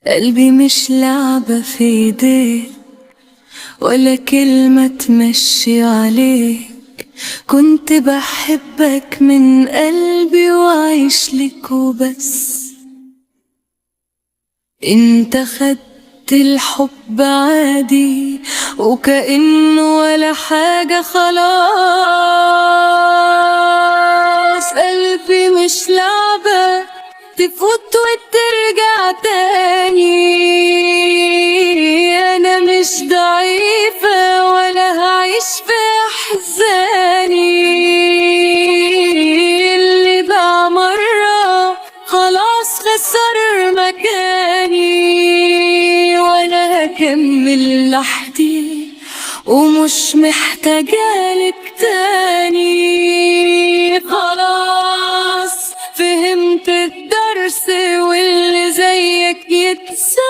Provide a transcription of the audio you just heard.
قلبي مش لعبة في ايديك، ولا كلمة تمشي عليك. كنت بحبك من قلبي وعايش لك وبس. انت خدت الحب عادي وكأنه ولا حاجة. خلاص قلبي مش لعبة تفوت وترجع تاني. انا مش ضعيفة ولا هعيش في احزاني. اللي باع مرة خلاص خسر مكاني، وانا هكمل لوحدي ومش محتاجالك تاني. خلاص فهمت الدرس واللي زيك يتساب.